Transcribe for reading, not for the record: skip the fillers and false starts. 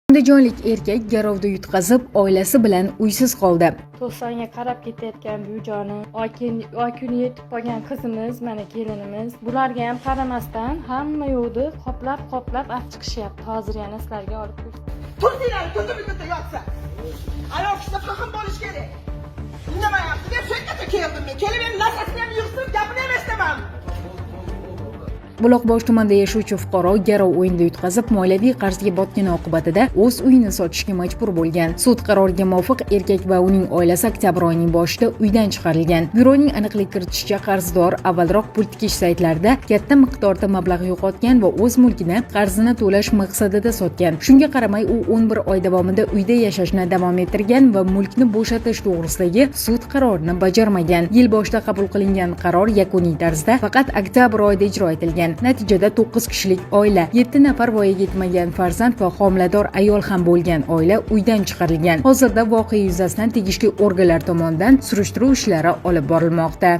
Andijonlik erkak garovda yutqazib, oilasi bilan uysiz qoldi. 90ga qarab ketayotgan buvijonim, oy kuni yetib qolgan qizimiz, mana kelinimiz. Bularga ham qaramasdan hamma yo'qni qoplab qoplab olib chiqishyapti. Hozir yana sizlarga olib ko'rsataman. Tursinglar, ko'zim bitta yotsa. Ayol kishida fahm bo'lishi kerak. Indamayapti deb shu yergacha keldim men. Kelib endi narsasini ham yig'sin, gapini ham eshitaman. Buloqbosh tumanida yashovchi fuqaro garov o'yinida yutqazib, moliyaviy qarzga botgani oqibatida o'z uyini sotishga majbur bo'lgan. Sud qaroriga muvofiq, erkak va uning oilasi oktyabr oyining boshida uydan chiqarilgan. Byuroning aniqlik kiritishicha, qarzdor avvalroq pul tikish saytlarida katta miqdorda mablag' yo'qotgan va o'z mulkini qarzini to'lash maqsadida sotgan. Shunga qaramay, u 11 oy davomida uyda yashashni davom ettirgan va mulkni bo'shatish to'g'risidagi sud qarorini bajarmagan. Yil boshida qabul qilingan qaror yakuniy tarzda faqat oktyabr oyida ijro etilgan. Natijada 9 kishilik oila, 7 nafar voyaga yetmagan farzand va homilador ayol ham bo'lgan oila uydan chiqarilgan. Hozirda voqea yuzasidan tegishli organlar tomonidan surishtiruv ishlari olib borilmoqda.